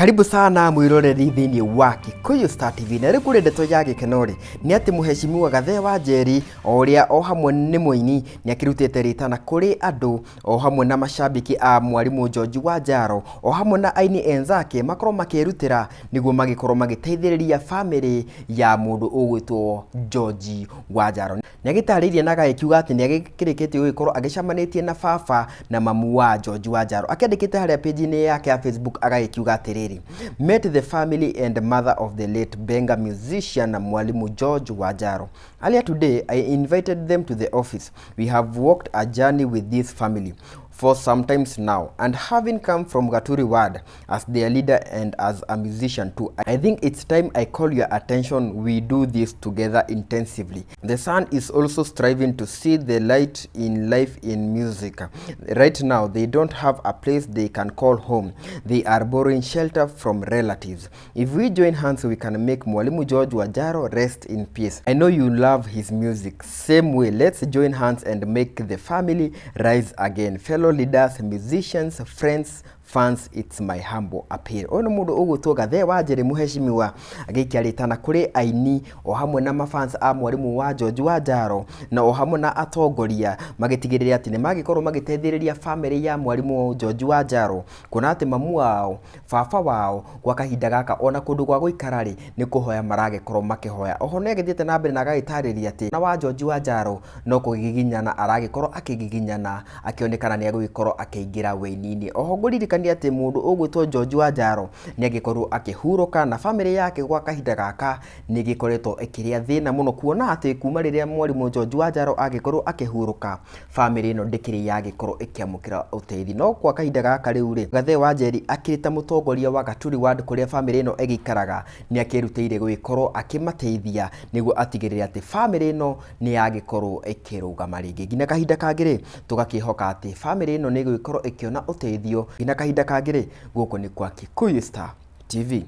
Karibu sana mwiroreri thĩinĩ wa Kikuyu Star TV. Na rĩu kũrĩ ndeto ya gĩkeno rĩ, nĩ atĩ mũhecimiwa Gathee wa Njeri o ũrĩa o hamwe nĩ mũini nĩ akĩrutĩte rĩtana kũrĩ andũ o hamwe na macambĩki a mwarimũ George Wanjaro o hamwe na aini enzake makorwo makĩrutĩra nĩguo magĩkorwo magĩteithĩrĩria bamĩrĩ ya mũndũ ũgwĩtwo George Wanjaro. Nĩ agĩtarĩirie na agagĩkiuga atĩ nĩ agĩkĩrĩkĩtie gũgĩkorwo agĩcamanĩtie na baba na mamu wa George Wanjaro. Akĩandĩkĩte harĩa page-inĩ yake ya Facebook agagĩkiuga atĩrĩrĩ, "Met the family and mother of the late Benga musician Mwalimu George Wanjaro. Earlier today, I invited them to the office. We have walked a journey with this family for some times now, and having come from Gaturi Ward as their leader and as a musician too, I think it's time I call your attention. We do this together intensively. The son is also striving to see the light in life in music. Right now, they don't have a place they can call home. They are borrowing shelter from relatives. If we join hands, we can make Mwalimu George Wanjaro rest in peace. I know you love his music. Same way, let's join hands and make the family rise again. Fellow leaders, musicians, friends, fans, it's my humble appeal." Ũyũ nĩ mũndũ ũgwĩtwo Gathee wa Njeri mũhecimiwa agĩikia rĩtana kũrĩ aini o hamwe na mafans a mwarimũ wa George Wanjaro na o hamwe na atongoria magĩtigĩrĩra atĩ nĩ magĩkorwo magĩteithĩrĩria bamĩrĩ ya mwarimũ George Wanjaro, kuona atĩ mamu wao, baba wao, gwa kahinda gaka ona kũndũ gwa gũikara rĩ, nĩ kũhoya maragĩkorwo makĩhoya. Oho nĩ agĩthiĩte na mbere na agagĩtarĩria atĩ na wa George Wanjaro no kũgiginyana aragĩkorwo akĩgiginyana akĩonekana nĩ agũgĩkorwo akĩingĩra wĩini-inĩ. Oho ngũririkania atĩ mũndũ ũgwĩtwo George Wanjaro nĩ agĩkorwo akĩhurũka na bamĩrĩ yake gwa kahinda gaka nĩ ĩgĩkoretwo ĩkĩrĩa thĩna mũno, kuona atĩ kuma rĩrĩa mwarimũ George Wanjaro agĩkorwo akĩhurũka, bamĩrĩ ĩno ndĩkĩrĩ yagĩkorwo ĩkĩamũkĩra ũteithio. No kwa kahinda gaka rĩu rĩ, Gathee wa Njeri akĩrĩ ta mũtongoria wa Gaturi Ward kũrĩa bamĩrĩ ĩno ĩgĩikaraga, nĩ akĩrutĩire gũgĩkorwo akĩmateithia nĩguo atigĩrĩre atĩ bamĩrĩ ĩno nĩ yagĩkorwo ĩkĩrũgama rĩngĩ. Nginya kahinda kangĩ rĩ, tũgakĩhoka atĩ bamĩrĩ ĩno nĩ ĩgũgĩkorwo ĩkĩona ũteithio. Nginya kahinda kangĩ rĩ, gũkũ nĩ kwa Kikuyu Star TV.